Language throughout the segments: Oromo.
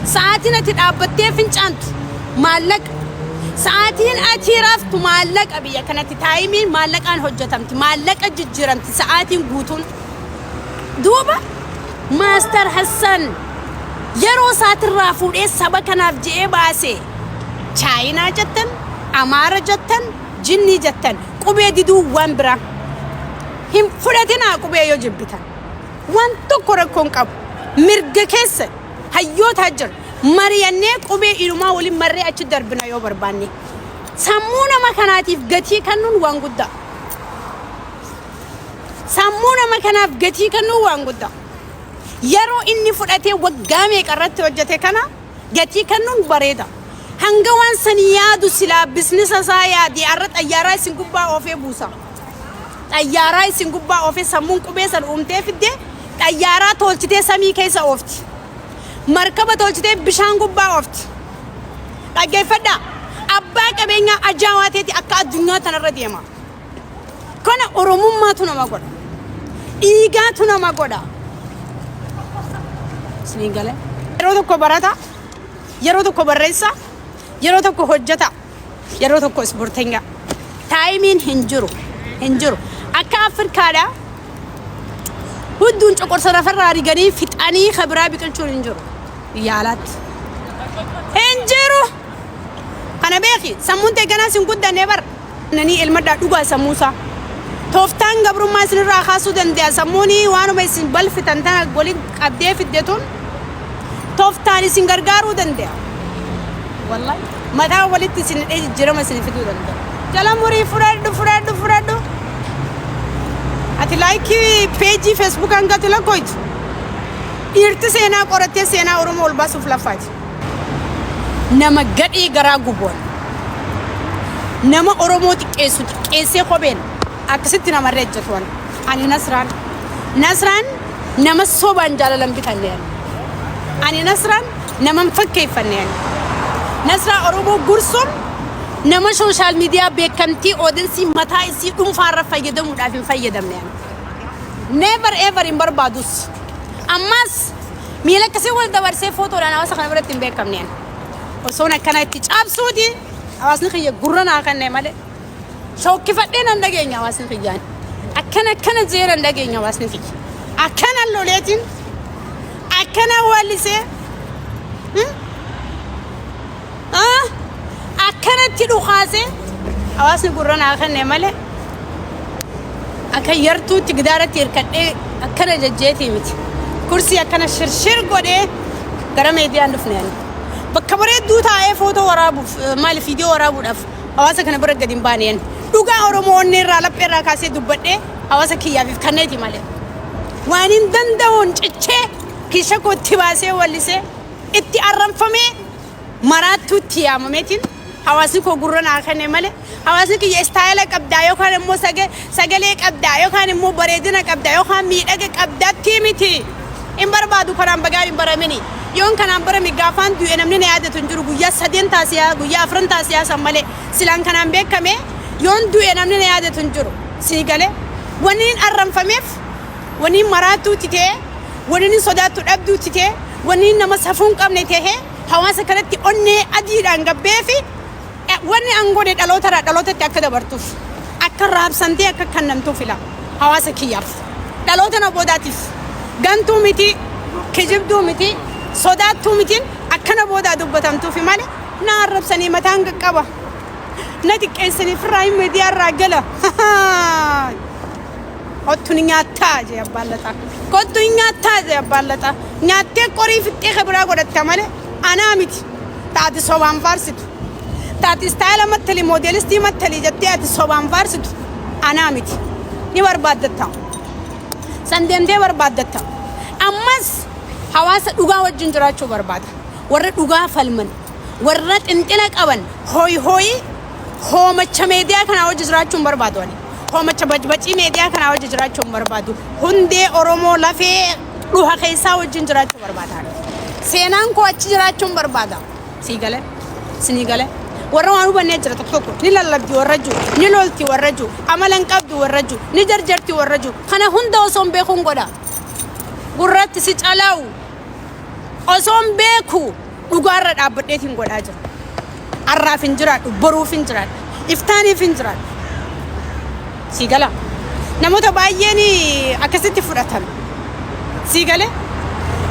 Sa'aatiin ati dhaabbattee fincaantu maallaqa. Sa'aatiin ati raftu maallaqa biyya kanatti timeiin maallaqaan hojjetamti. Maallaqa jijjiiramti sa'aatiin guutuun. Duuba Master Hassan yeroo isaatirraa fuudhee saba kanaaf je'ee baase Chaayinaa jettan, Amaara jettan, Jinnii jettan qubee diduu waan biraa. Hin fudhatinaa qubee yoo jibbitan. Waan tokko rakkoon qabu. Mirga keessa hayyootaa jira. Mari'annee qubee ilumaa waliin marree achi darbina yoo barbaanne. Sammuu nama kanaatiif gatii kennuun waan guddaa. Sammuu nama kanaaf gatii kennuun waan guddaa. Yeroo inni fudhatee waggaa meeqa irratti hojjete kana gatii kennuun bareeda. Hanga waan san yaadu silaa business isaa yaadee har'a xayyaaraa isin gubbaa oofee buusa. Xayyaaraa isin gubbaa oofee sammuun qubee san uumtee fiddee xayyaaraa tolchitee samii keessa oofti. Markaba tolchitee bishaan gubbaa oofti. Dhaggeeffadhaa. Abbaa qabeenyaa ajaa'aa ta'eeti akka addunyaa tanarra deema. Kana Oromummaatu nama godha. Dhiigaatu nama godha. Isiniin galee. Yeroo tokko barata, yeroo tokko barreessa, yeroo tokko hojjeta, yeroo tokko ispoortenga. Timeiin hin jiru. Hin jiru. Akka Afrikaadhaa hunduun coqorsa lafarraa riganii fixanii kabiraa biqilchuun hin jiru. Biyya alaatti. Hin jiru. Kana beeki sammuun ta'e ganaa sin guddanne bar. Nanii ilmadhaa dhugaa sammuusaa. Tooftaan gabrummaa isinirraa kaasuu danda'a. Sammuun waanuma isin balfitan tana waliin qabdee fidde tun tooftaan isin gargaaruu danda'a. Wallahi mataa walitti isin hidhee jijjiirama isin fiduu danda'a. Jala murii fudhadhu fudhadhu fudhadhu. Ati like page Facebook hangatu lakkooytu. Dhiirti seenaa qorattee seenaa Oromoo ol baasuuf laffaati. Nama gadhee garaa guboon. Nama Oromoo xiqqeessu xiqqeessee kopheen akkasitti namarra ejjetu ani. Ani Nasraan. Nasraan nama sobaan jaalalan bitanne ani. Ani Nasraan nama hin fakkeeffanne ani. Nasraa Oromoo gursuun nama social media beekamtii audience mataa isii dhuunfaarra fayyadamuudhaaf hin fayyadamne ani. Never ever hin barbaadus. Ammas miila akkasii wal dabarsee footoodhaan hawaasa kana biratti hin beekamne ani. Osoon akkana itti cabsuuti hawaasni kiyya gurra naa kenne malee. Shokkifadhee nan dhageenya hawaasni kiyyaan. Akkana akkana jee nan dhageenya hawaasni kiyya. Akkana loleetiin akkana wallisee akkanatti dhukaasee hawaasni gurra naa kenne malee akka yartuutti gidaaratti hirkadhee akkana jajjeetii miti. Kursii akkana shirshir godhee gara meediyaan dhufne ani. Bakka bareedduu taa'ee footoo waraabuuf maali viidiyoo waraabuudhaaf hawaasa kana bira gadi hin baane ani. Dhugaa Oromoo onnee irraa laphee irraa kaasee dubbadhee hawaasa kiyyaaf kanneeti malee. Waan hin danda'uun cichee kiisha kootti baasee wallisee itti arranfamee maraattuutti yaamameetiin hawaasni koo gurra naa kenne malee hawaasni kiyya style qabdaa yookaan immoo sagalee qabdaa yookaan immoo bareedina qabdaa yookaan miidhaga qabdaatti miti. Hin barbaadu kanaan bagaan hin baramini. Yoon kanaan barame gaafaan du'e namni na yaadatu hin jiru guyyaa sadeen taasiyaa guyyaa afran taasiyaa san malee silaan kanaan beekame yoon du'e namni na yaadatu hin jiru. Sii galee wanni hin arranfameef wanni hin maraattuutti ta'e wanni hin sodaattu dhabduutti ta'e wanni nama safuu hin qabne ta'e hawaasa kanatti onnee adiidhaan gabbee fi wanni an godhe dhalootarraa dhalootatti akka dabartuuf akka raabsantee akka kennamtuuf ila hawaasa kiyyaaf dhaloota na boodaatiif gantuu miti kijibduu miti sodaattuu mitiin akkana boodaa dubbatamtuufi malee na arrabsanii mataan qaqqaba na xiqqeessanii firraa hin miidiyaa irraa gala. Kottu ni nyaattaa jee abbaan laxaa. Kottu ni nyaattaa jee abbaan laxaa. Nyaattee qorii fixxee ka biraa godhatta malee anaa miti. Taati sobaan faarsitu. Taati style mattali moodelistii mattali jettee ati sobaan faarsitu anaa miti. Ni barbaaddatta. San deemtee barbaaddatta. Ammas hawaasa dhugaa wajjin jiraachuu barbaada. Warra dhugaa falman, warra xinxila qaban hooyi hooyi hoomacha meediyaa kanaa wajji jiraachuu hin barbaadu ani. Hoomacha bacbacii meediyaa kanaa wajji jiraachuu hin barbaadu. Hundee Oromoo lafee dhuha keessaa wajjin jiraachuu barbaada. Ani. Seenaan koo achi jiraachuu hin barbaada. Sii galee? Sinii galee? Warra waan hubannee jira tokko tokko ni lallabdi warra jiru, ni lolti warra jiru, amala hin qabdu warra jiru, ni jarjarti warra jiru. Kana hunda osoo hin beekuun godha. Gurratti si calaa'u. Osoon beeku dhugaarra dhaabbadheetiin godhaa jira. Arraaf hin jiraadhu, boruuf hin jiraadhu, iftaaniif hin jiraadhu. Sii gala. Namoota baay'een akkasitti fudhatan. Sii galee?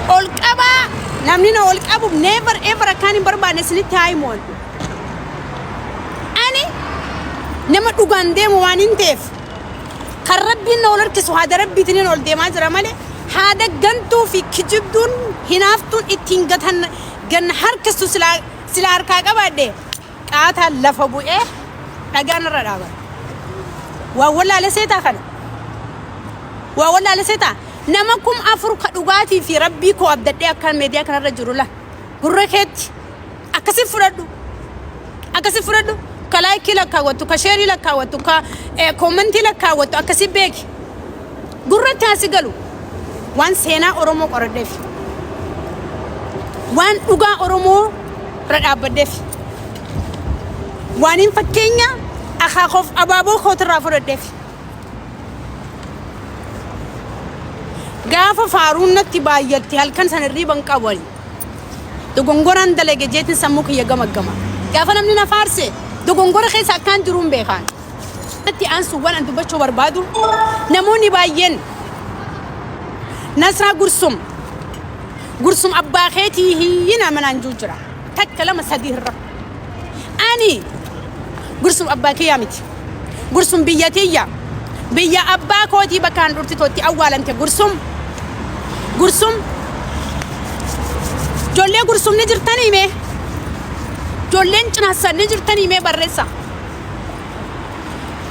Ol qabaa, namni na ol qabu never ever akkaan hin barbaanne isinitti haa himu. Ani nama dhugaan deemu waan hin ta'eef, kan Rabbiin na ol harkisu haada Rabbiitiin ol deemaa jira malee, haada gantuu fi kijibduun hinaaftuun ittiin gatan ganna harkistu silaa silaa harkaa qabaadhe, qaataan lafa bu'ee dhagaan irra dhaabata. Waan wallaale seetaa kana. Waan wallaale seetaa. Nama 4000 ka dhugaatii fi Rabbii koo abdadhee akka meediyaa kanarra jiru la. Gurra keetti akkasi fudhadhu. Akkasi fudhadhu. Ka like lakkaawwattu, ka share lakkaawwattu, ka comment lakkaawwattu akkasi beeki. Gurratti asi galu. Waan seenaa Oromoo qoradheef. Waan dhugaa Oromoo irra dhaabbadheef. Waan hin fakkeenya akaakoof abaaboo kootirraa fudhadheef. Gaafa faaruun natti baay'atte, halkan sana hirriiba hin qabu ani. Dogongoraan dalage jeetiin sammuu kiyya gamaggama. Gaafa namni na faarse, dogongora keessa akkaan jiruun beekaan. Natti aansu waan an dubbachuu barbaadu, namoonni baay'een "Nasraa, Gursum, Gursum abbaa keetii hin amanaan jiru jira. Takka, lama, sadii irra. Ani Gursum abbaa kiyyaa miti. Gursum biyya tiyya. Biyya abbaa kootii, bakka handhuurti tootti awwaalamte Gursum. Gursum. Ijoollee Gursum ni jirtanii mee? Ijoolleen Cinaassan ni jirtanii mee, barreessa.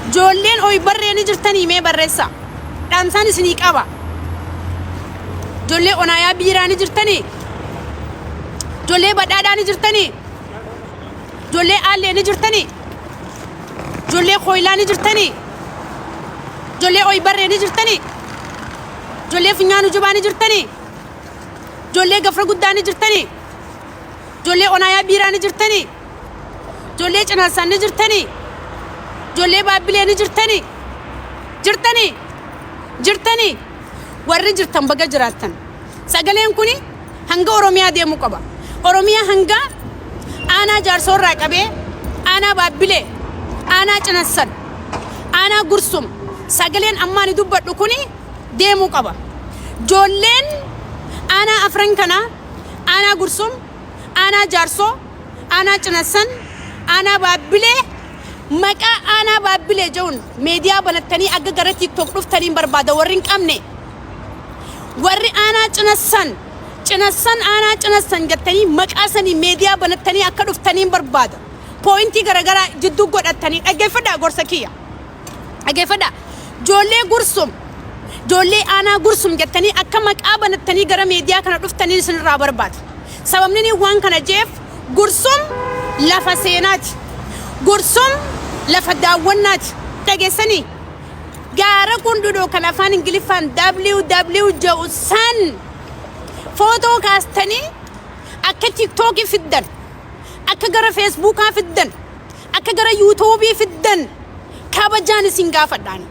Ijoolleen Oyi Barree ni jirtanii mee, barreessa. Dhaamsaan isinii qaba. Ijoollee Onaayaa Biiraa ni jirtanii? Ijoollee Badhaadhaa ni jirtanii? Ijoollee Aallee ni jirtanii? Ijoollee Kooyilaa ni jirtanii? Ijoollee Oyi Barree ni jirtanii? Ijoollee Funyaan Ujubaa ni jirtanii? Ijoollee Gafra Guddaa ni jirtanii? Ijoollee Onaayaa Biiraa ni jirtanii? Ijoollee Cinaassaan ni jirtanii? Ijoollee Baabbilee ni jirtanii? Jirtanii? Jirtanii? Warri jirtan baga jiraattan. Sagaleen kuni hanga Oromiyaa deemuu qaba. Oromiyaa hanga aanaa Jaarsoo irraa qabee, aanaa Baabbilee, aanaa Cinassan, aanaa Gursum, sagaleen ammaa ni dubbadhu kuni deemuu qaba. Ijoolleen aanaa afran kanaa, aanaa Gursum, aanaa Jaarsoo, aanaa Cinassan, aanaa Baabbilee, maqaa aanaa Baabbilee jedhuun meediyaa banattanii akka gara TikTok dhuftaniin barbaada warri hin qabne. Warri aanaa Cinassan, Cinassan, aanaa Cinassan jettanii maqaa sanii meediyaa banattanii akka dhuftaniin barbaada. Point garaagaraa jidduu godhattanii dhaggeeffadhaa gorsa kiyya. Dhaggeeffadhaa. Ijoollee Gursum, ijoollee aanaa Gursum jettanii akka maqaa banattanii gara meediyaa kana dhuftanii isinirraa barbaada. Sababni inni waan kana jeef, Gursum lafa seenaati. Gursum lafa daawwannaati. Dhageessanii? Gaara Qundhudhoo kan afaan Ingiliffaan WW jedhu san footoo kaastanii akka TikTokii fiddan, akka gara Facebookaa fiddan, akka gara YouTubeii fiddan kabajaan isin gaafadhaani.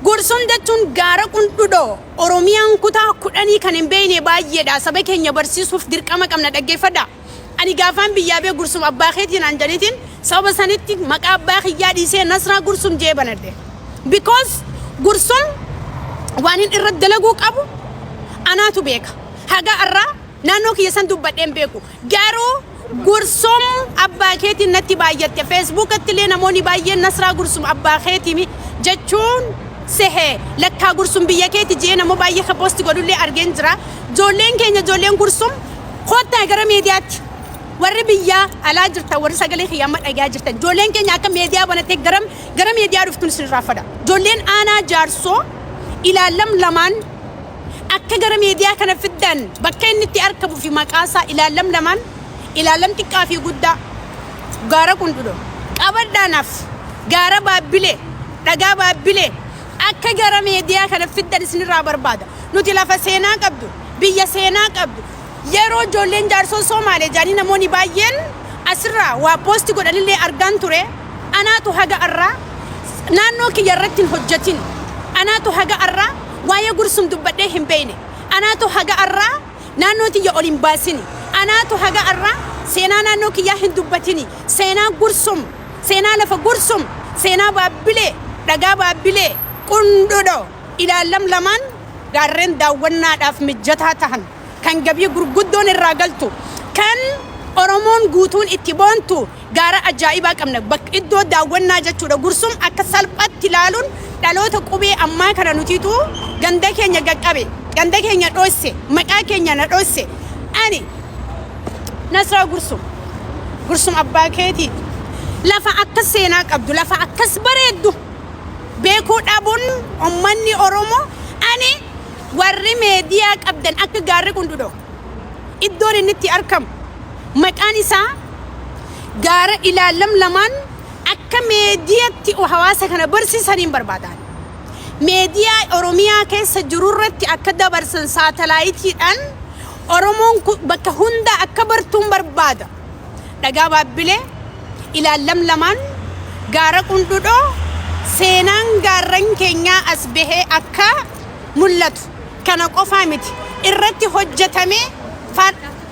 Gursum jechuun gaara Qundhudhoo. Oromiyaan kutaa 10 kan hin beekne baay'eedha. Saba keenya barsiisuuf dirqama qabna, dhaggeeffadha. Ani gaafaan biyyaa bee "Gursum abbaa keetiin" aan jedhaniitiin, sababa sanitti maqaa abbaa kiyyaa dhiisee Nasraa Gursum jee banadhe. Because Gursum waan hin irra dalaguu qabu anaatu beeka. Haga irraa naannoo kiyya san dubbadheen beeku. Garuu "Gursum abbaa keetiin" natti baay'atte. Facebookatti illee namoonni baay'een "Nasraa, Gursum abbaa keetii jechuun sehee, lakkaa Gursum biyya keeti" jee nama baay'ee ka post godhullee argeen jira. Ijoolleen keenya, ijoolleen Gursum, kottaa gara meediyaatti. Warri biyyaa alaa jirtan, warri sagalee kiyya amma dhagaa jirtan, ijoolleen keenya akka meediyaa banattee gara meediyaa dhuftuun isinirraa fada. Ijoolleen aanaa Jaarsoo ilaallam lamaan akka gara meediyaa kana fiddan, bakka inni itti argamuu fi maqaasaa, ilaallam lamaan, ilaallam xiqqaa fi guddaa, gaara Qundhudho qabadhaanaaf, gaara Baabbilee, dhagaa Baabbilee akka gara meediyaa kana fiddan isinirraa barbaada. Nuti lafa seenaa qabdu, biyya seenaa qabdu. Yeroo ijoolleen Jaarsoo Soomaalee jaanii namoonni baay'een asirraa waa post godhanillee argaan ture. Anaatu haga arraa naannoo kiyya irratti hin hojjetin. Anaatu haga arraa waa'ee Gursum dubbadhee hin beekne. Anaatu haga arraa Naannoo tiyya ol hin baasini. Anaatu haga arraa seenaa naannoo kiyyaa hin dubbatini. Seenaa Gursum, seenaa lafa Gursum, seenaa Baabbilee, dhagaa Baabbilee, Qundhudho, ilaallam lamaan gaarreen daawwannaadhaaf mijataa tahan, kan gabii gurguddoon irraa galtu, kan Oromoon guutuun itti boontu, gaara ajaa'ibaa qabna. Bakka iddoo daawwannaa jechuudha. Gursum akka salphaatti ilaaluun dhaloota qubee ammaa kana nutiitu ganda keenya qaqqabe, ganda keenya dhoosse, maqaa keenya na dhoosse. Ani Nasraa Gursum, Gursum abbaa keetii, lafa akkas seenaa qabdu, lafa akkas bareeddu beekuu dhabuun ummanni Oromoo. Ani warri meediyaa qabdan akka gaarri Qundhudhoo iddoon inni itti argamu, maqaan isaa gaara ilaallam lamaan, akka meediyaatti hawaasa kana barsiisaniin barbaadan. Meediyaa Oromiyaa keessa jirurratti akka dabarsan, saatalaayitiidhaan Oromoon bakka hunda akka bartuun barbaada. Dhagaa Baabbilee, ilaallam lamaan, gaara Qundhudhoo, seenaan gaarran keenyaa as bahee akka mul'atu. Kana qofaa miti, irratti hojjetamee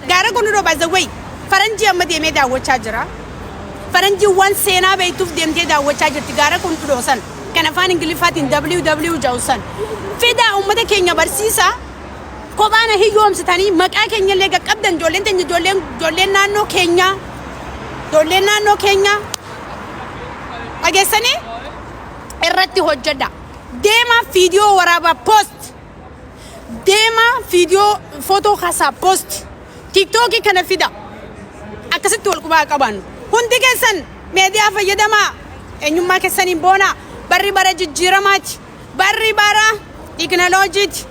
gaara Qundhudhoo, by the way, faranjii amma deemee daawwachaa jira. Faranjiin waan seenaa beektuuf deemtee daawwachaa jirti gaara Qundhudhoo san. Kan afaan Ingiliffaatiin WW jedhu san. Fidaa, uummata keenya barsiisaa. Kophaana hiyyoomsitanii maqaa keenya illee qaqqabdan. Ijoolleen teenya, ijoolleen naannoo keenyaa, ijoolleen naannoo keenyaa dhageessanii irratti hojjedha. Deemaa viidiyoo waraabaa post. Deemaa viidiyoo footoo kaasaa post. TikTokii kana fida. Akkasitti wal qubaa qabaannu. Hundi keessan meediyaa fayyadamaa. Eenyummaa keessaniin boonaa. Barri bara jijjiiramaati. Barri bara teekinooloojiiti.